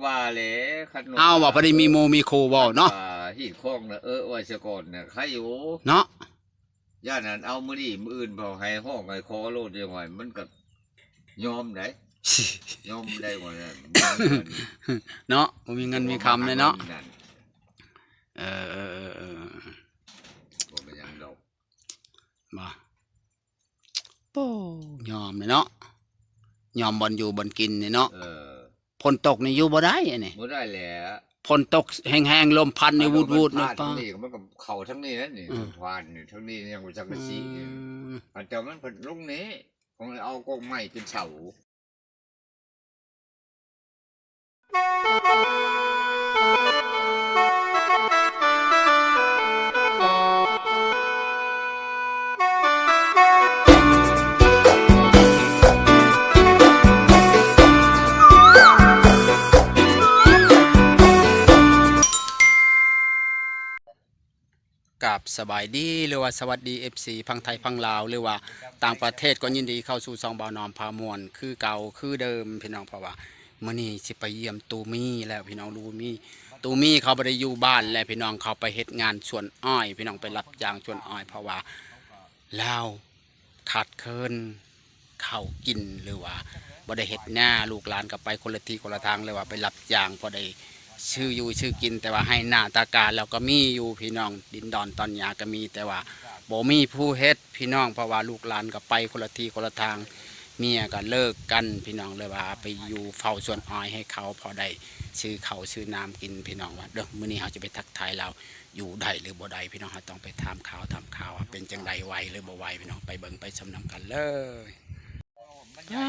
ວ່າແຫຼະ ຄັນວ່າ ເຮົາວ່າບໍ່ໄດ້ມີໝູ່ມີຄູ່ເວົ້າເນາະ ວ່າຮີດຄອງນະ ເອີ ໄວ້ຊະກ່ອນນະ ໃຄຢູ່ເນາະ. ຢ້ານນັ້ນເອົາມື້ນີ້ມື້ອື່ນເຂົາໃຫ້ຮ້ອງໃຫ້ຂໍໂລດ ຈັ່ງວ່າມັນກໍຍອມໄດ໋ ຍອມໄດ້ວ່ານັ້ນ ເນາະ ບໍ່ມີເງິນມີຄຳເລີຍເນາະ. ເອີ ເອີ ເອີ ເອີ ບໍ່ເປັນຫຍັງດອກ ບໍ່ ໂອ້ ຍອມເລີຍເນາະ ຍອມບ່ອນຢູ່ບ່ອນກິນນີ້ເນາະ. ເອີ ຝົນຕົກນີ້ຢູ່ບໍ່ໄດ້ອັນນີ້ ບໍ່ໄດ້ແຫຼະ ຝົນຕົກແຮງໆ ລົມພັດນີ້ ວຸດໆ ນີ້ ມັນກໍເຂົ້າທາງນີ້ແຫຼະນີ້ ອືມ ຜ່ານນີ້ ທາງນີ້ຍັງບໍ່ຈັກກະຊິ ອືມ ອັນເຈົ້າມັນພັດລົງນີ້ ຂອງເອົາກອກໄມ້ເປັນເສົາ. ກາບສະບາຍດີ ຫຼືວ່າສະຫວັດດີ ເອັຟຊີ ຝັ່ງໄທຝັ່ງລາວ ຫຼືວ່າຕ່າງປະເທດ ກໍຍິນດີເຂົ້າສູ່ຊ່ອງບ່າວນອມພາມ່ວນຄືເກົ່າຄືເດີມພີ່ນ້ອງ. ເພາະວ່າມື້ນີ້ຊິໄປຢ້ຽມຕູມີແລ້ວພີ່ນ້ອງ ຕູມີ ຕູມີເຂົາບໍ່ໄດ້ຢູ່ບ້ານແລ້ວພີ່ນ້ອງ ເຂົາໄປເຮັດງານສວນອ້ອຍພີ່ນ້ອງ ໄປຮັບຈ້າງສວນອ້ອຍ ເພາະວ່າລາວ ຂາດເຂີນເຂົ້າກິນ ຫຼືວ່າບໍ່ໄດ້ເຮັດນາ ລູກຫຼານກໍໄປຄົນລະທີ່ຄົນລະທາງ ຫຼືວ່າໄປຮັບຈ້າງພໍໄດ້ຊື້ຢູ່ຊື້ກິນ. ແຕ່ວ່າໄຮ່ນາຕາກາລາວກໍມີຢູ່ພີ່ນ້ອງ ດິນດອນຕອນຫຍ້າກໍມີ ແຕ່ວ່າບໍ່ມີຜູ້ເຮັດພີ່ນ້ອງ ເພາະວ່າລູກຫຼານກໍໄປຄົນລະທີ່ຄົນລະທາງ ເມຍກໍເລີກກັນພີ່ນ້ອງ ເລີຍວ່າໄປຢູ່ເຝົ້າສວນອ້ອຍໃຫ້ເຂົາ ພໍໄດ້ຊື້ເຂົ້າຊື້ນ້ຳກິນພີ່ນ້ອງ. ວ່າເດີ້ ມື້ນີ້ເຮົາຈະໄປທັກທາຍລາວ ຢູ່ໄດ້ຫຼືບໍ່ໄດ້ພີ່ນ້ອງ ເຮົາຕ້ອງໄປຖາມຂ່າວ ຖາມຂ່າວວ່າເປັນຈັ່ງໃດ ໄຫວຫຼືບໍ່ໄຫວພີ່ນ້ອງ ໄປເບິ່ງໄປຊົມນຳກັນເລີຍ. ອ້າ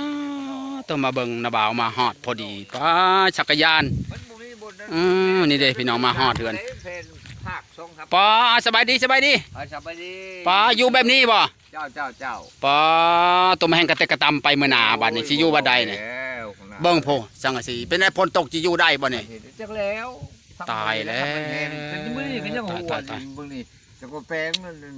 ຕ້ອງມາເບິ່ງນາບ່າວມາຮອດພໍດີ ປ້າ ຈັກກະຍານ ມັນບໍ່ມີບ່ອນນັ້ນ ອືມ ນີ້ເດ້ພີ່ນ້ອງ ມາຮອດເຮືອນ ແຜ່ນພາກສອງສາມ ປ້າ ສະບາຍດີ ສະບາຍດີ ເອີ ສະບາຍດີ ປ້າ ຢູ່ແບບນີ້ບໍ່? ເຈົ້າ ເຈົ້າ ເຈົ້າ ປ້າ ໂຕມາແຮງກະແຕກກະຕຳໄປມື້ໜ້າ ໂອ້ຍ ບາດນີ້ຊິຢູ່ບາດໃດນີ້ ບໍ່ແລ້ວນະ ເບິ່ງໂພ ສັງກະສີ ເປັນໄດ ຝົນຕົກຊິຢູ່ໄດ້ບໍ່ນີ້? ເຮັດຈັກແລ້ວ ຕາຍແລ້ວ ມື້ນີ້ກໍຍັງຫົວ ຕາຍ ຕາຍ ເບິ່ງນີ້ ແຕ່ກໍແປງນັ້ນ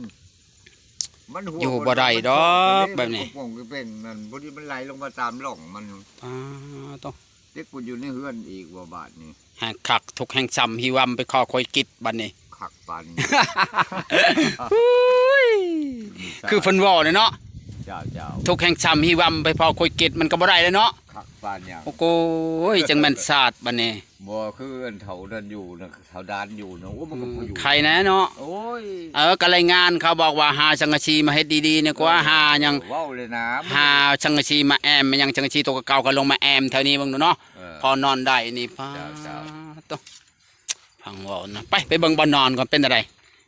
ມັນຫົວ ຢູ່ບໍ່ໄດ້ດອກແບບນີ້ ມັນເປັນກະປ່ອງກະເປັງນັ້ນ ພໍດີມັນໄຫຼລົງມາຕາມຮ່ອງມັນ ປ້າ ໂຕ ເດັກບໍ່ຢູ່ໃນເຮືອນອີກວ່າບາດນີ້ ແຮງຄັກ ທຸກແຮງຊ້ຳ ຫິວວຳໄປຂໍຄວາຍກິດບາດນີ້ ຄັກປານນີ້ ອຸ້ຍ ຄືເພິ່ນເວົ້າແຫຼະເນາະ ເຈົ້າ ເຈົ້າ ທຸກແຮງຊ້ຳ ຫິວວຳໄປພໍຄວາຍກິດ ມັນກໍບໍ່ໄດ້ແລ້ວເນາະ ຄັກປານຫຍັງ ໂອ້ໂກຍ ຈັ່ງແມ່ນຊາດບາດນີ້ ບໍ່ຄືອັນເຖົ້ານັ້ນຢູ່ນະ ເຖົ້າດານຢູ່ນະ ໂອ້ ມັນກໍບໍ່ຢູ່ ອືມ ໄຄແນ່ເນາະ ໂອ້ຍ ເອີ ກໍລາຍງານເຂົາບອກວ່າຫາສັງກະສີມາເຮັດດີໆ ນີ້ກວ່າ ເອີ ຫາຫຍັງ ເວົ້າເລີຍນະ ຫາສັງກະສີມາແອ້ມ ຫຍັງສັງກະສີໂຕເກົ່າໆ ກໍລົງມາແອ້ມແຖວນີ້ເບິ່ງດູເນາະ ເອີ ພໍນອນໄດ້ນີ້ ປ້າ ເຈົ້າ ເຈົ້າ ໂຕ ຟັງເວົ້ານະ ໄປ ໄປເບິ່ງບ່ອນນອນກ່ອນ ເປັນຈັ່ງໃດ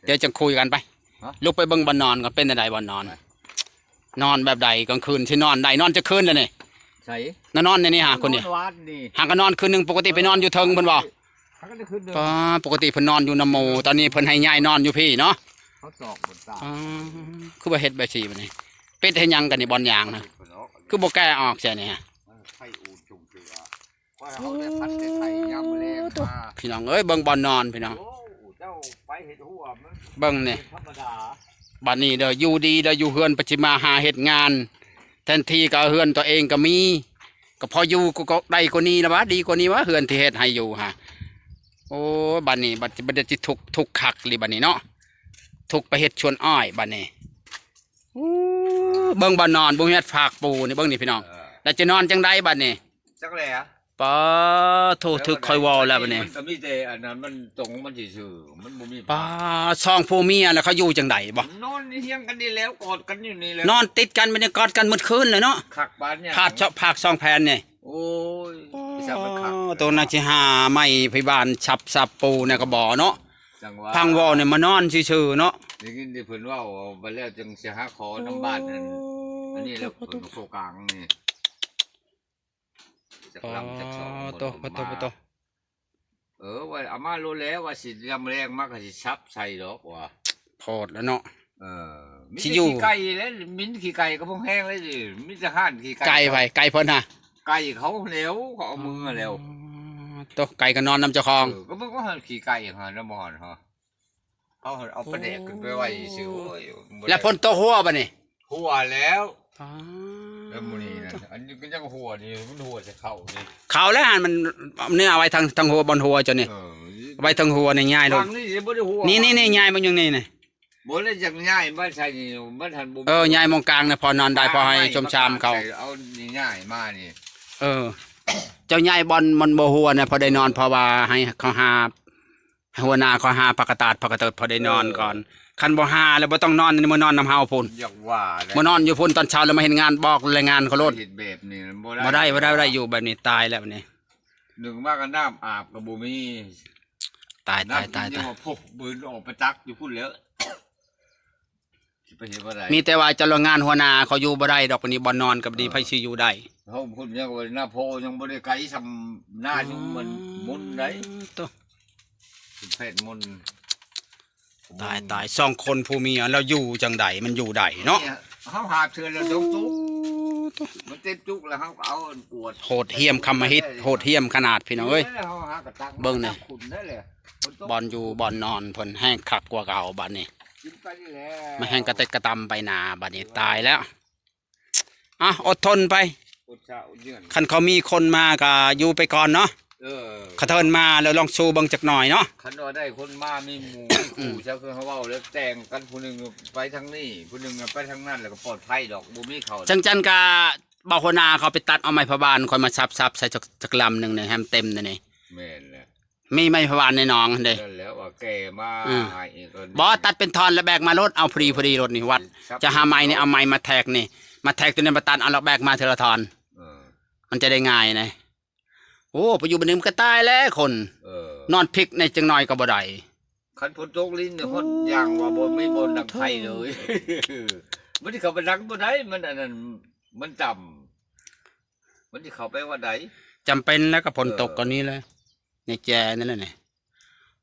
ດຽວຈັ່ງຄຸຍກັນໄປ ຮະ ລຸກໄປເບິ່ງບ່ອນນອນກ່ອນ ເປັນຈັ່ງໃດບ່ອນນອນ ນອນແບບໃດກາງຄືນ ຊິນອນໄດ້ ນອນຈັກຄືນແລ້ວນີ້ ໃສ ນອນໃນນີ້ຫາ ຄົນນີ້ ຫາກໍນອນຄືນໜຶ່ງ ປົກກະຕິໄປນອນຢູ່ເທິງເພິ່ນບໍ່ ຫາກໍໄດ້ຄືນໜຶ່ງ ປ້າ ປົກກະຕິເພິ່ນນອນຢູ່ນຳໝູ່ ຕອນນີ້ເພິ່ນໃຫ້ຍ້າຍນອນຢູ່ພີ້ເນາະ ເຂົາຕອກບໍ່ຕາຍ ປ້າ ຄືວ່າເຮັດແບບຊີ້ບາດນີ້ ປິດເຮັດຫຍັງກັນນີ້ ບ່ອນຍ່າງນະ ຄືບໍ່ແກ້ອອກໃສ່ນີ້ ໄຟອູ່ນຈຸ່ມເທື່ອ ຂ້ອຍເອົາໄດ້ພັດໄດ້ໄຖຍາມແລງມາ ພີ່ນ້ອງເອີຍ ເບິ່ງບ່ອນນອນພີ່ນ້ອງ ໂອ້ ເຈົ້າໄປເຮັດຫົວມັນ ເບິ່ງນີ້ ທຳມະດາ ບາດນີ້ເດີ້ ຢູ່ດີເດີ້ ຢູ່ເຮືອນປະຊິມາຫາເຮັດງານ ແທນທີ່ກໍເຮືອນຕົວເອງກໍມີ ກໍພໍຢູ່ ກໍ ກໍໄດ້ກວ່ານີ້ລະຫວາ ດີກວ່ານີ້ຫວາ ເຮືອນທີ່ເຮັດໃຫ້ຢູ່ຫາ ໂອ້ຍ ບາດນີ້ ບາດ ບາດຊິທຸກ ທຸກຄັກອີ່ຫຼີບາດນີ້ເນາະ ທຸກໄປເຮັດສວນອ້ອຍບາດນີ້ ໂອ້ ເບິ່ງບ່ອນນອນ ບໍ່ມີຫຍັງຝາກປູນີ້ ເບິ່ງນີ້ພີ່ນ້ອງ ເອີ ແລ້ວຈະນອນຈັ່ງໃດບາດນີ້ ຈັກແຫຼະ ປາໂທ ຖືກຂ້ອຍເວົ້າແລ້ວບາດນີ້ ມັນກໍມີແຕ່ອັນນັ້ນ ມັນຕົງມັນຊື່ໆ ມັນບໍ່ມີ ປາ ສອງຜົວເມຍແລ້ວເຂົາຢູ່ຈັ່ງໃດບໍ່ ນອນຮຽງກັນນີ້ແລ້ວ ກອດກັນຢູ່ນີ້ແລ້ວ ນອນຕິດກັນ ບັດນີ້ກອດກັນໝົດຄືນເລີຍເນາະ ຄັກປານຫຍັງ ພາກ ພາກສອງແຜ່ນນີ້ ໂອ້ຍ ປາ ໂຕໜ້າຊິຫາໄມ້ໄພບານສັບ ສັບປູແນວກໍບໍ່ເນາະ ຈັ່ງວ່າ ພັງເວົ້ານີ້ມານອນຊື່ໆເນາະ ໄດ້ຍິນແຕ່ເພິ່ນເວົ້າ ບັດແລ້ວຈຶ່ງຊິຫາຂໍນຳບ້ານນັ້ນ ອັນນີ້ແຫຼະ ເພິ່ນໂຄກາງນີ້ ຈັກລຳຈັກສອງ ປາໂຕ ປາໂຕ ປາໂຕ ເອີ ວ່າເອົາມາໂລດແລ້ວ ວ່າຊິຍາມແລງມາກໍຊິສັບໃສ່ດອກວ່າ ໂພດແລ້ວເນາະ ເອີ ມີແຕ່ຂີ້ໄກ່ແຫຼະ ມີແຕ່ຂີ້ໄກ່ກໍບໍ່ແຫ້ງເລີຍ ມີແຕ່ຮ້ານຂີ້ໄກ່ ໄກ່ໃຜ ໄກ່ເພິ່ນຫາ ໄກ່ເຂົາແລ້ວ ເຂົາເອົາມືແລ້ວ ປາໂຕ ໄກ່ກໍນອນນຳເຈົ້າຂອງ ເອີ ກໍມັນກໍຫັ້ນຂີ້ໄກ່ຫັ້ນນະ ບໍ່ຫັ້ນຫາ ເຂົາເອົາປາແດກຂຶ້ນໄປໄວ້ຊື່ໆ ໂອ້ຍ ແລ້ວຝົນຕົກຫົວບາດນີ້ ຫົວແລ້ວ ປາ ແລ້ວມື້ນີ້ນະ ອັນນີ້ກໍຍັງຫົວນີ້ ມັນຫົວໃສ່ເຂົ້ານີ້ ເຂົ້າແລ້ວຫັ້ນ ມັນເນື້ອເອົາໄວ້ທາງ ທາງຫົວ ບ່ອນຫົວເຈົ້ານີ້ ເອີ ໄວ້ທາງຫົວນີ້ ຍ້າຍລົງ ທາງນີ້ບໍ່ໄດ້ຫົວ ນີ້ໆໆ ຍ້າຍມາຢູ່ນີ້ນີ້ ບໍ່ໄດ້ ຢາກຍ້າຍມາໃສ່ນີ້ ມັນຫັ້ນບໍ່ ເອີ ຍ້າຍໝ່ອງກາງນະ ພໍນອນໄດ້ ພໍໃຫ້ຊົມຊາມເຂົາ ເອົານີ້ຍ້າຍມານີ້ ເອີ ເຈົ້າຍ້າຍບ່ອນມັນບໍ່ຫົວນະ ພໍໄດ້ນອນ ເພາະວ່າໃຫ້ເຂົາຫາ ໃຫ້ຫົວໜ້າເຂົາຫາຜັກກະຕາດ ຜັກກະເຕີດ ພໍໄດ້ນອນກ່ອນ ເອີ ຄັນບໍ່ຫາແລ້ວບໍ່ຕ້ອງນອນ ມື້ນອນນຳເຮົາພຸ້ນ ຢາກວ່າແຫຼະ ມື້ນອນຢູ່ພຸ້ນ ຕອນເຊົ້າແລ້ວມາເຮັດງານ ບອກແລງງານເຂົາໂລດ ເຮັດແບບນີ້ບໍ່ໄດ້ ບໍ່ໄດ້ ບໍ່ໄດ້ ບໍ່ໄດ້ ຢູ່ແບບນີ້ຕາຍແລ້ວນີ້ ໜຶ່ງມາກໍນ້ຳອາບກໍບໍ່ມີ ຕາຍ ຕາຍ ຕາຍ ຕາຍ ຍັງວ່າພວກບືນອອກໄປຕັກຢູ່ພຸ້ນແລ້ວ ຊິໄປເຮັດບໍ່ໄດ້ ມີແຕ່ວ່າເຈົ້າລະງານຫົວໜ້າ ເຂົາຢູ່ບໍ່ໄດ້ດອກ ອັນນີ້ບ່ອນນອນກໍບໍ່ດີ ເອີ ໃຜຊິຢູ່ໄດ້ ເຮົາພຸ້ນຍັງວ່າໜ້າໂພຍັງບໍ່ໄດ້ໄກສ່ຳໜ້າ ອືມ ຊຸມມັນມຸນໄດ໋ ໂຕ ສິບແປດມຸນ ຕາຍ ຕາຍ ສອງຄົນຜົວເມຍແລ້ວຢູ່ຈັ່ງໃດ ມັນຢູ່ໄດ້ເນາະ ເຮົາຫາເທື່ອລະສອງຕຸກ ໂຕ ມັນເຕັມຕຸກແລ້ວເຮົາກໍເອົາອັນກວດ ໂຫດຫ້ຽມຄຳມະຫິດ ໂຫດຫ້ຽມຂະໜາດ ພີ່ນ້ອງເອີຍ ເບິ່ງນີ້ ບ່ອນຢູ່ບ່ອນນອນເພິ່ນແຮງຄັກກວ່າເກົ່າບັດນີ້ ມັນແຮງກະເຕັກກະຕຳໄປໜ້າບັດນີ້ ຕາຍແລ້ວ ອ່ະ ອົດທົນໄປ ອົດຊາອົດເຍືອນ ຄັນເຂົາມີຄົນມາກໍຢູ່ໄປກ່ອນເນາະ ເອີ ຄັນເພິ່ນມາແລ້ວລອງສູ້ເບິ່ງຈັກໜ້ອຍເນາະ ຄັນວ່າໄດ້ຄົນມາມີໝູ່ມີຄູ່ ອືມ ຊະ ຄືເຮົາເວົ້າແລ້ວ ແຕ່ງກັນຜູ້ໜຶ່ງໄປທາງນີ້ ຜູ້ໜຶ່ງໄປທາງນັ້ນ ແລ້ວກໍປອດໄພດອກ ບໍ່ມີເຂົາ ຈັ່ງຊັ້ນກໍ ບ່າວຫົວໜ້າເຂົາໄປຕັດເອົາໄມ້ພະບານ ຂ້ອຍມາສັບໆໃສ່ຈັກ ຈັກລຳໜຶ່ງນີ້ ໃຫ້ມັນເຕັມນີ້ ແມ່ນແຫຼະ ມີໄມ້ພະບານໃນໜອງຫັ້ນເດ້ ນັ້ນແຫຼະວ່າແກ່ມາ ອືມ ໃຫ້ອີກກໍ ບໍ່ ຕັດເປັນທ່ອນແລ້ວແບກມາໂລດ ເອົາພໍດີ ເອີ ພໍດີໂລດນີ້ ວັດ ສັບ ຈະຫາໄມ້ນີ້ ເອົາໄມ້ມາແທກນີ້ ມາແທກຕົວນີ້ມາຕັດເອົາ ແລ້ວແບກມາເທື່ອລະທ່ອນ ເອີ ມັນຈະໄດ້ງ່າຍນະ ໂອ້ ໄປຢູ່ບັດນີ້ມັນກໍຕາຍແລ້ວຄົນ ເອີ ນອນພິກແດ່ຈັກໜ້ອຍກໍບໍ່ໄດ້ ຄັນຝົນຕົກລິນນີ້ ໂອ້ ຮອດຢ່າງວ່າບໍ່ມີບ່ອນດັງໄຟເລີຍ ໂທ້ ມັນຊິເຂົ້າໄປດັງບໍ່ໄດ້ ມັນອັນນັ້ນ ມັນຕ່ຳ ມັນຊິເຂົ້າໄປວ່າໃດ ຈຳເປັນແລ້ວກໍຝົນຕົກ ເອີ ກໍນີ້ແຫຼະ ໃນແຈນັ້ນແຫຼະນີ້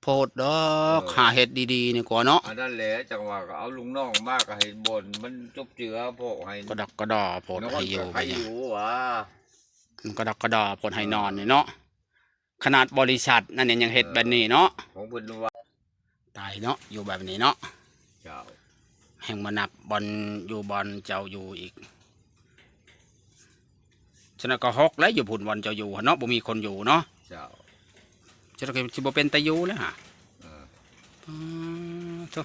ໂພດດອກ ເອີ ຫາເຮັດດີໆນີ້ກວ່າເນາະ ອັນນັ້ນແຫຼະ ຈັ່ງວ່າກໍເອົາລູກນ້ອງມາກໍໃຫ້ບ່ອນມັນຈົບເຈືອ ເພາະໃຫ້ກະດອກກະດໍໂພດ ໃຫ້ຢູ່ ໃຫ້ຢູ່ວ່າ ມັນກະດອກກະດໍໂພດ ໃຫ້ນອນນີ້ເນາະ ເອີ ຂະໜາດບໍລິສັດນັ້ນຍັງເຮັດແບບນີ້ເນາະ ເອີ ຂອງເພິ່ນວ່າ ຕາຍເນາະ ຢູ່ແບບນີ້ເນາະ ເຈົ້າ ແຮ່ງມານັບບ່ອນຢູ່ບ່ອນເຈົ້າຢູ່ອີກ ສະນັ້ນກໍຫົກແລ້ວ ຢູ່ພຸ້ນບ່ອນເຈົ້າຢູ່ຫັ້ນເນາະ ບໍ່ມີຄົນຢູ່ເນາະ ເຈົ້າ ສະນັ້ນກໍຊິບໍ່ເປັນຕາຢູ່ແລ້ວຫາ ເອີ ອໍ ໂທ້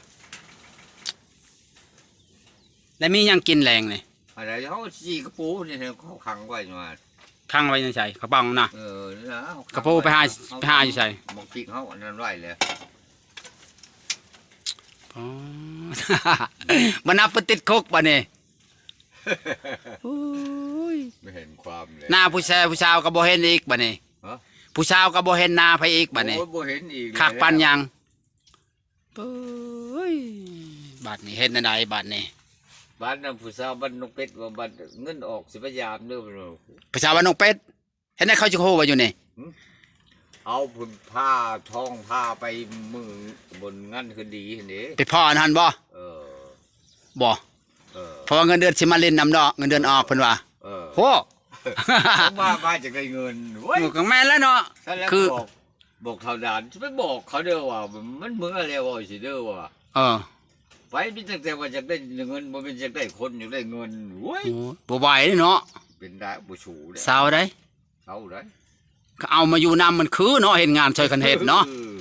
ແລ້ວມີຫຍັງກິນແລງນີ້ ອັນໃດ ເຮົາຈີ່ກະປູນີ້ ເຮົາຂັງໄວ້ມາ ຂັງໄວ້ໃນໃສ ກະປ໋ອງນະ ເອີ ນະ ກະປູໄປຫາ ໄປຫາຢູ່ໃສ ໝາກພິກເຮົາອັນນັ້ນໄວ້ແລ້ວ ອໍ ມານັບໄປຕິດຄຸກບັດນີ້ ໂອ້ຍ ບໍ່ເຫັນຄວາມແລ້ວ ໜ້າຜູ້ແຊ ຜູ້ສາວກໍບໍ່ເຫັນອີກບັດນີ້ ຮະ ຜູ້ສາວກໍບໍ່ເຫັນໜ້າໃຜອີກບັດນີ້ ໂອ້ຍ ບໍ່ເຫັນອີກ ຄັກປານຫຍັງ ໂອ້ຍ ບາດນີ້ເຮັດແນວໃດບາດນີ້ ບາດນັ້ນຜູ້ສາວບ້ານນົກເປັດວ່າ ບາດເງິນອອກຊິພະຍາຍາມເດີ ຜູ້ສາວບ້ານນົກເປັດ ເຮັດໃດເຂົາຈະຮູ້ວ່າຢູ່ນີ້ ຫຶ ເອົາຜາທອງພາໄປມື້ບຸນງານຄືນດີຫັ້ນເດ້ ໄປພໍ້ອັນຫັ້ນບໍ່ ເອີ ບໍ່ ເອີ ເພາະວ່າເງິນເດືອນຊິມາຫຼິ້ນນຳດອກ ເງິນເດືອນອອກເພິ່ນວ່າ ເອີ ໂຫ ມາ ມາຈາກໄດ້ເງິນ ໂອ້ຍ ກໍແມ່ນແລ້ວເນາະ ຄື ບອກ ບອກເຖົ້າດານ ຊິໄປບອກເຂົາເດີວ່າ ມັນເມືອແລ້ວ ເວົ້າຊິເດີວ່າ ເອີ ໄປ ມີຕັ້ງແຕ່ວ່າຢາກໄດ້ເງິນ ບໍ່ແມ່ນຢາກໄດ້ຄົນ ຢາກໄດ້ເງິນ ໂອ້ຍ ໂອ້ຍ ບໍ່ໄຫວເນາະ ເປັນໄດ້ ບໍ່ສູ້ເດ້ ເຊົາໄດ໋ ເຊົາໄດ໋ ເອົາມາຢູ່ນຳມັນຄືເນາະ ເຮັດງານຊ່ອຍກັນເຮັດເນາະ ເອີ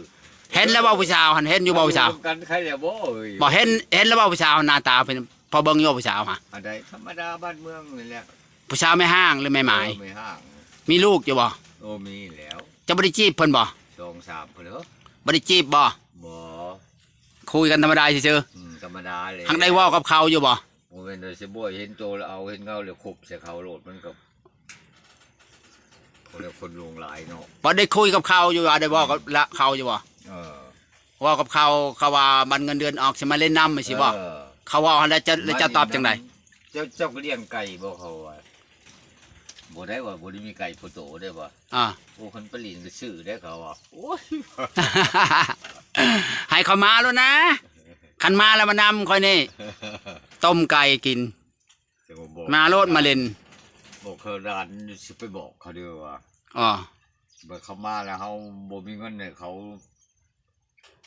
ເຫັນແລ້ວບໍ່ຜູ້ສາວຫັ້ນ ເຫັນຢູ່ບໍ່ຜູ້ສາວ ເບິ່ງກັນໃຄແລ້ວບໍ່ເອີຍ ບໍ່ເຫັນ ເຫັນແລ້ວບໍ່ຜູ້ສາວ ໜ້າຕາເປັນ ພໍເບິ່ງຢູ່ຜູ້ສາວຫາ ອັນໃດ ທຳມະດາບ້ານເມືອງນີ້ແຫຼະ ຜູ້ສາວແມ່ຮ້າງ ຫຼືແມ່ໝາຍ ເອີ ແມ່ຮ້າງ ມີລູກຢູ່ບໍ່ ໂອ້ ມີແລ້ວ ເຈົ້າບໍ່ໄດ້ຈີບເພິ່ນບໍ່ ສອງສາມເພິ່ນເອີ ບໍ່ໄດ້ຈີບບໍ່ ບໍ່ ຄຸຍກັນທຳມະດາຊື່ໆ ອືມ ທຳມະດາແຫຼະ ຫາກໄດ້ເວົ້າກັບເຂົາຢູ່ບໍ່ ບໍ່ແມ່ນວ່າຊິບໍ່ເຫັນໂຕແລ້ວເອົາ ເຫັນເງົາແລ້ວຄົບໃສ່ເຂົາໂລດ ມັນກໍ ຄົນລະຄົນຫຼວງຫຼາຍເນາະ ບໍ່ໄດ້ຄຸຍກັບເຂົາຢູ່ ວ່າໄດ້ເວົ້າກັບ ເອີ ລະ ເຂົາຢູ່ບໍ່ ເອີ ເວົ້າກັບເຂົາ ເຂົາວ່າບັດເງິນເດືອນອອກຊິມາຫຼິ້ນນຳ ຊິບໍ່ ເອີ ເຂົາເວົ້າຫັ້ນແລ້ວ ເຈົ້າ ແລ້ວເຈົ້າຕອບຈັ່ງໃດ ເຈົ້າ ເຈົ້າກໍລ້ຽງໄກ່ບໍ່ ເຂົາວ່າ ບໍ່ໄດ້ວ່າ ບໍ່ໄດ້ມີໄກ່ພໍໂຕໄດ້ວ່າ ອາ ໂອ້ ຄັນໄປຫຼິ້ນກໍຊື້ໄດ້ ເຂົາວ່າ ໂອ້ຍ ໃຫ້ເຂົາມາໂລດນະ ຄັນມາແລ້ວມານຳຂ້ອຍນີ້ ຕົ້ມໄກ່ກິນ ມາໂລດມາຫຼິ້ນ ບອກເຂົາດານ ຊິໄປບອກເຂົາເດີວ່າ ອໍ ບັດເຂົາມາແລ້ວເຮົາບໍ່ມີເງິນໃຫ້ເຂົາ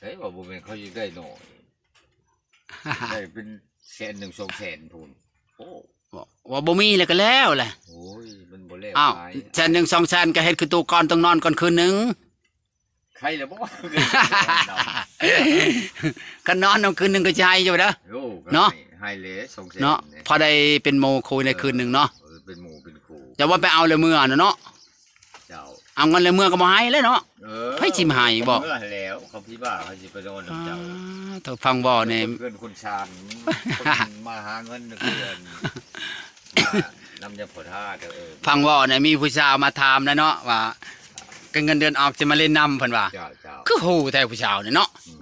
ເອີ ວ່າບໍ່ແມ່ນເຂົາຢາກໄດ້ໜ້ອຍ ໄດ້ເປັນແສນໜຶ່ງ ສອງແສນພຸ້ນ ໂອ້ ວ່າ ວ່າບໍ່ມີແລ້ວກໍແລ້ວແຫຼະ. ໂອ້ຍ ມັນບໍ່ແລ້ວ. ອ້າວ ຫຼາຍ ແສນໜຶ່ງ ສອງແສນ ກໍເຮັດຄືຕູ້ກ່ອນ ຕ້ອງນອນກ່ອນຄືນໜຶ່ງ. ໄຄແລ້ວບໍ່? ຄັນນອນນຳຄືນໜຶ່ງກໍຊິໄຫ້ຢູ່ເດີ. ໂອ້ ເນາະ ໄຫ້ ໄຫ້ແຫຼະ ສອງແສນ ເນາະ ພໍໄດ້ເປັນໝູ່ຄູ່ໃນຄືນໜຶ່ງເນາະ. ເອີ ເປັນໝູ່ເປັນຄູ່. ແຕ່ວ່າໄປເອົາແລ້ວເມືອນະເນາະ. ເຈົ້າ. ເອົາເງິນແລ້ວເມືອກໍບໍ່ໃຫ້ແລ້ວເນາະ. ເອີ ໃຜຊິມາໃຫ້ບໍ? ເມືອແລ້ວ ເຂົາພິບາເຂົາຊິໄປນອນນຳເຈົ້າ. ອາ ໂທ້ ຟັງເວົ້າແນ່ ເປັນເພື່ອນຄົນຊານ ຄົນມາຫາເງິນຄືກັນ ມານຳຍາພໍ່ທາດ. ເອີ ຟັງເວົ້າແນ່ ມີຜູ້ສາວມາຖາມແລ້ວເນາະ ວ່າ ກະເງິນເດືອນອອກ ຊິມາຫຼິ້ນນຳ ເພິ່ນວ່າ. ເຈົ້າ ເຈົ້າ. ຄືຮູ້ແທ້ຜູ້ສາວນີ້ເນາະ. ອືມ.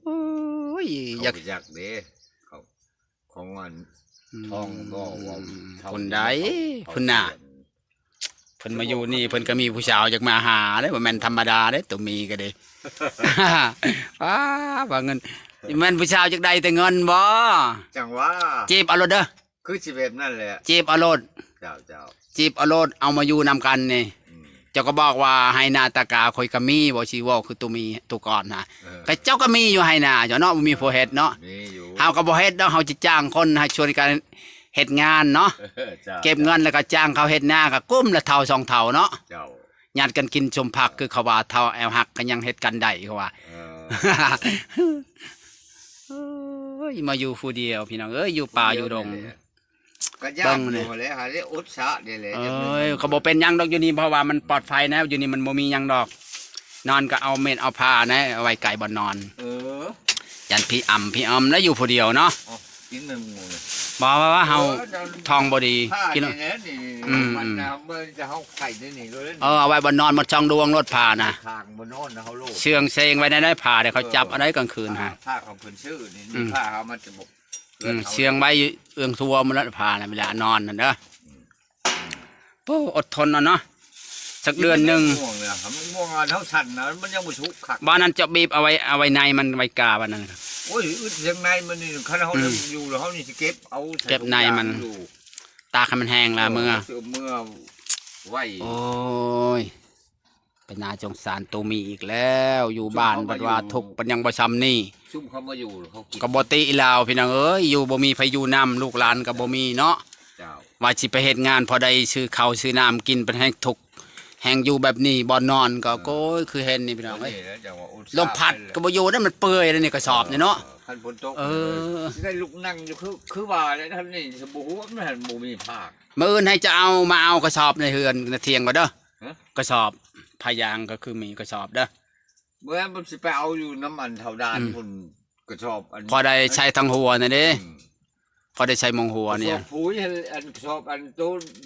ໂອ້ຍ ຢາກ ເຂົາກໍຢາກເດ້ ເຂົາ ຂອງອັນ ອືມ ທອງບໍ່ເວົ້າ ອືມ ເຂົາ ຄົນໃດ ເຂົາ ຄົນໜ້າ ເພິ່ນມາຢູ່ນີ້ ເພິ່ນກໍມີຜູ້ສາວຢາກມາຫາເດ້ ບໍ່ແມ່ນທຳມະດາເດ້ ໂຕມີກໍເດ້. ປ້າ ວ່າເງິນ ແມ່ນຜູ້ສາວຢາກໄດ້ແຕ່ເງິນບໍ? ຈັ່ງວ່າ ຈີບເອົາໂລດເດີ. ຄືຊິແບບນັ້ນແຫຼະ ຈີບເອົາໂລດ. ເຈົ້າ ເຈົ້າ. ຈີບເອົາໂລດ ເອົາມາຢູ່ນຳກັນນີ້. ອືມ. ເຈົ້າກໍບອກວ່າ ໄຮ່ນາຕາກາຂ້ອຍກໍມີ ບໍ່ຊິເວົ້າຄືໂຕມີໂຕກ່ອນນະ. ເອີ ແຕ່ເຈົ້າກໍມີຢູ່ໄຮ່ນາເຈົ້າເນາະ ບໍ່ມີຜູ້ເຮັດເນາະ. ມີຢູ່. ເຮົາກໍບໍ່ເຮັດດອກ ເຮົາຈະຈ້າງຄົນໃຫ້ຊ່ວຍກັນເຮັດງານເນາະ. ເອີ ເຈົ້າ ເກັບເງິນແລ້ວກໍຈ້າງເຂົາເຮັດນາ ກໍກຸ້ມລະເທົ່າສອງເທົ່າເນາະ. ເຈົ້າ. ຍາດກັນກິນສົມພັກ ຄືເຂົາວ່າ ເຖົ້າແອວຫັກກໍຍັງເຮັດກັນໄດ້ ເຂົາວ່າ. ເອີ ໂອ້ຍ ມາຢູ່ຜູ້ດຽວ ພີ່ນ້ອງເອີຍ ຢູ່ປ່າຢູ່ດົງ. ກໍຍາກຢູ່ແຫຼະ ຫາໄດ້ອົດສະນີ້ແຫຼະ. ເອີຍ ກໍບໍ່ເປັນຫຍັງດອກຢູ່ນີ້ ເພາະວ່າມັນປອດໄພແນວ ຢູ່ນີ້ມັນບໍ່ມີຫຍັງດອກ. ນອນກໍເອົາເມັດເອົາຜ້າແນວ ເອົາໄວ້ໃກ້ບ່ອນນອນ. ເອີ ຢ້ານຜີອຳຜີອຳ ແລ້ວຢູ່ຜູ້ດຽວເນາະ. ກິນແມ່ນໝູ່ນີ້ ບໍ່ວ່າ ວ່າເຮົາ ເອີ ທ້ອງບໍ່ດີ ຜ້າ ກິນ ນີ້ແຫຼະ ນີ້ ອືມ ມັນນະ ເບິ່ງຈະເຮົາໄຂ້ນີ້ນີ້ເລີຍ. ເອີ ເອົາໄວ້ບ່ອນນອນໝົດ ຊ່ອງດວງໂລດ ຜ້ານະ ຂ້າງບໍ່ນອນນະ ເຮົາໂລດ ເຊື່ອງເຊງໄວ້ໃນໃດ ຜ້າເດ້ ເຂົາຈັບເອົາໄດ້ກາງຄືນຫະ. ເອີ ຜ້າຂອງເພິ່ນຊື້ນີ້ ອືມ ຜ້າເຮົາມັນຈະບໍ່ ອືມ ເຊື່ອງໄວ້ເອື້ອງທົ່ວໝົດລະ ຜ້ານະ ເວລານອນຫັ້ນເດີ. ອືມ ໂອ້ ອົດທົນເອົາເນາະ ສັກເດືອນໜຶ່ງ. ໝາກມ່ວງນະ ໝາກມ່ວງອັນເຮົາສັນນະ ມັນຍັງບໍ່ສຸກຄັກ. ບ້ານນັ້ນຈະບີບເອົາໄວ້ ເອົາໄວ້ໃນມັນ ໄວ້ກາບ້ານນັ້ນ. ໂອ້ຍ ອຶດທາງໃນມັນນີ້ ຄັນເຮົາ ອືມ ຍັງຢູ່ແລ້ວ ເຮົານີ້ຊິເກັບເອົາ ເກັບໃນມັນ ຕາກໃຫ້ມັນແຫ້ງລະ ເອີ ເມືອ ເອົາເມືອໄວ້. ໂອ້ຍ ເປັນໜ້າສົງສານໂຕມີອີກແລ້ວ ຢູ່ບ້ານບັດວ່າທຸກ ບັດຍັງບໍ່ຊ່ຳນີ້. ຊຸມເຂົາມາຢູ່ ເຂົາກິນ ກໍບໍ່ຕິລາວ ພີ່ນ້ອງເອີຍ ຢູ່ບໍ່ມີໃຜຢູ່ນຳ ລູກຫຼານກໍບໍ່ມີເນາະ. ເຈົ້າ ວ່າຊິໄປເຮັດງານພໍໄດ້ຊື້ເຂົ້າຊື້ນ້ຳກິນ ເປັນແຮງທຸກ ແຮງຢູ່ແບບນີ້ ບ່ອນນອນກໍ ເອີ ໂອ້ຍ ຄືເຫັນນີ້ ພີ່ນ້ອງເອີຍ. ລົມພັດກໍບໍ່ຢູ່ເດ້ ມັນເປື່ອຍແລ້ວນີ້ ກະສອບນີ້ເນາະ. ເອີ ຄັນຝົນຕົກ ເອີ ຊິໄດ້ລຸກນັ່ງຢູ່ ຄື ຄືວ່າແຫຼະ ທ່ານນີ້ ບໍ່ຮູ້ວ່າມັນບໍ່ມີພາກ. ມື້ອື່ນໃຫ້ເຈົ້າເອົາ ມາເອົາກະສອບໃນເຮືອນໃນຖຽງກ່ອນເດີ. ຮະ? ກະສອບ ຜ້າຢາງກໍຄືມີກະສອບເດີ. ເມື່ອມັນຊິໄປເອົາຢູ່ນຳອັນເຖົ້າດານ ອືມ ພຸ້ນ ກະສອບອັນ ພໍໄດ້ໃສ່ທັງຫົວນີ້ເດ້. ອືມ ພໍໄດ້ໃສ່ມອງຫົວນີ້ ກະສອບປຸຍ ອັນກະສອບອັນໂຕ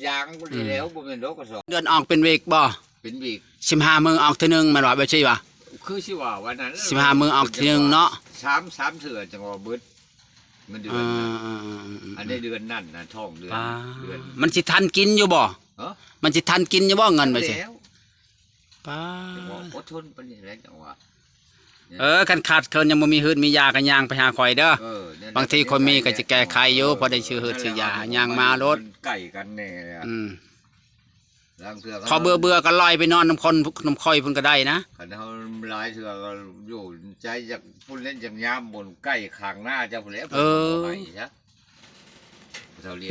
ຢາງ ອືມ ນີ້ແຫຼະ ບໍ່ແມ່ນດອກກະສອບ. ເດືອນອອກເປັນວິກບໍ່? ເປັນວິກ. ສິບຫ້າມື້ອອກເທື່ອໜຶ່ງແມ່ນບໍ່? ແບບຊີ້ຫວາ? ຄືຊິວ່າວ່ານັ້ນແຫຼະ. ສິບຫ້າມື້ອອກເທື່ອໜຶ່ງເນາະ. ສາມ ສາມເທື່ອຈັ່ງວ່າເບິດເງິນເດືອນນະ. ເອີ ເອີ ເອີ ເອີ ອັນໃນເດືອນນັ້ນນະ ທ້ອງເດືອນ ປາ ເດືອນ ມັນຊິທັນກິນຢູ່ບໍ່? ຮະ? ມັນຊິທັນກິນຢູ່ບໍ່ເງິນ ແບບຊີ້? ແລ້ວ ປາ ຈັ່ງວ່າອົດທົນປານນີ້ແຫຼະ ຈັ່ງວ່າ. ເອີ ຄັນຂາດເຂີນຍັງບໍ່ມີຮືດມີຢາກໍຍ່າງໄປຫາຂ້ອຍເດີ. ເອີ ບາງທີຂ້ອຍມີກໍຈະແກ້ໄຂຢູ່ ພໍໄດ້ຊື້ຮືດຊື້ຢາ ຍ່າງມາໂລດ. ມັນໃກ້ກັນແນ່ແຫຼະ. ອືມ ລາງເທື່ອ ຂໍເບື່ອໆກໍລອຍໄປນອນນຳຄົນ ນຳຂ້ອຍພຸ້ນກໍໄດ້ນະ. ຄັນເຮົາຫຼາຍເທື່ອກໍຢູ່ໃຈຢາກພຸ້ນແຫຼະ ຢາກຍາມບ່ອນໃກ້ຂ້າງໜ້າເຈົ້າພຸ້ນແຫຼະ. ເອີ ເພິ່ນບໍ່ໃຫ້ຊະ.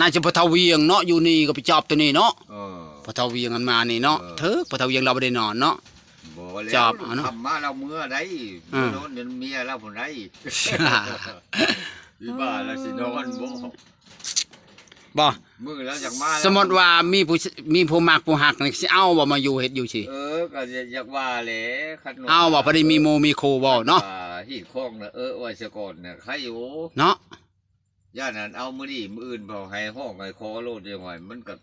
ໜ້າຈະພໍ່ເຖົ້າວຽງເນາະ ຢູ່ນີ້ກໍໄປຈອບໂຕນີ້ເນາະ. ເອີ ພໍ່ເຖົ້າວຽງຫັ້ນມານີ້ເນາະ. ເອີ ຖືກພໍ່ເຖົ້າວຽງລາວບໍ່ໄດ້ນອນເນາະ. ບໍ່ແລ້ວ ຈອບເອົາເນາະ ຄ່ຳມາລາວເມືອໃດ. ເອີ ມານອນນຳເມຍລາວພຸ້ນໃດ. ຢູ່ບ້ານລາວຊິນອນບໍ່? ບໍ່ ມື້ລາວຢາກມາ ສົມມຸດວ່າມີຜູ້ ມີຜູ້ມັກຜູ້ຮັກນີ້ ຊິເອົາບໍ່ມາຢູ່ເຮັດຢູ່ຊີ້? ເອີ ກໍຢາກວ່າແຫຼະ ຄັນວ່າເອົາບໍ່ ພໍດີມີໝູ່ມີຄູ່ບໍ່ເນາະ. ຮີດຄອງນະ ເອີ ໄວ້ຊະກ່ອນນະ ໃຄຢູ່ເນາະ. ຢ້ານອັນເອົາມື້ນີ້ມື້ອື່ນເຂົາໃຫ້ຮ້ອງໃຫ້ຂໍໂລດ ຈັ່ງວ່າມັນກໍ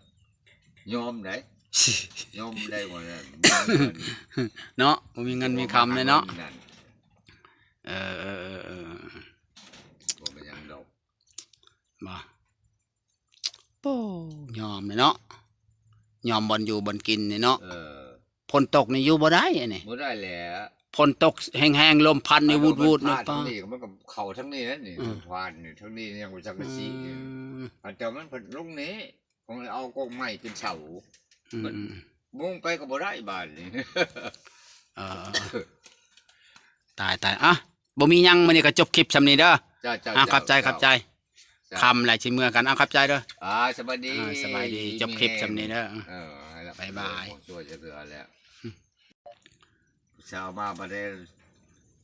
ຍອມໄດ໋ ຍອມໄດ້ບໍ່ນັ້ນ ເນາະ ບໍ່ມີເງິນມີຄຳເລີຍເນາະ. ເອີ ເອີ ເອີ ເອີ ບໍ່ເປັນຫຍັງດອກ ບໍ່ ໂອ້ ຍອມເລີຍເນາະ ຍອມບ່ອນຢູ່ບ່ອນກິນນີ້ເນາະ. ເອີ ຝົນຕົກນີ້ຢູ່ບໍ່ໄດ້ອັນນີ້ ບໍ່ໄດ້ແຫຼະ ຝົນຕົກແຮງໆ ລົມພັດນີ້ ວຸດໆ ນີ້ ທາງນີ້ມັນກໍເຂົ້າທາງນີ້ແຫຼະນີ້. ອືມ ທາງນີ້ ທາງນີ້ຍັງບໍ່ຈັກກະຊິ ອືມ ອັນເຈົ້າມັນເພິ່ນລົງນີ້ ຂອງເອົາກອງໄມ້ເປັນເສົາ. ອືມ ມັນມຸງໄປກໍບໍ່ໄດ້ບາດນີ້. ເອີ ຕາຍໆ ອ່ະ ບໍ່ມີຫຍັງ ມື້ນີ້ກໍຈົບຄລິບຊ່ຳນີ້ເດີ. ເຈົ້າ ເຈົ້າ ອ່າ ເຈົ້າ ຂອບໃຈ ເຈົ້າ ຂອບໃຈ. ເຈົ້າ ຄ່ຳແລ້ວຊິເມືອກັນ. ເອົາ ຂອບໃຈເດີ. ອ່າ ສະບາຍດີ ອ່າ ສະບາຍດີ. ຈົບຄລິບຊ່ຳນີ້ເດີ. ເອີ ໃຫ້ລະ ບາຍບາຍ. ຊ່ວຍເຫຼືອແລ້ວ ອືມ ສາວມາບັດນີ້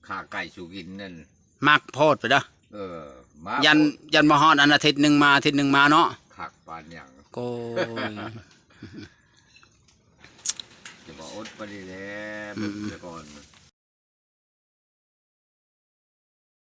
ຂ້າໄກ່ສູ່ກິນນັ້ນ ມັກໂພດໄປເດີ. ເອີ ມາ ຢ້ານ ຢ້ານບໍ່ຮອດອັນອາທິດໜຶ່ງມາ ອາທິດໜຶ່ງມາເນາະ. ຄັກປານຫຍັງ ໂອ້ຍ ຈະວ່າອົດປານນີ້ແຫຼະ. ອືມ ເບິ່ງຊະກ່ອນ.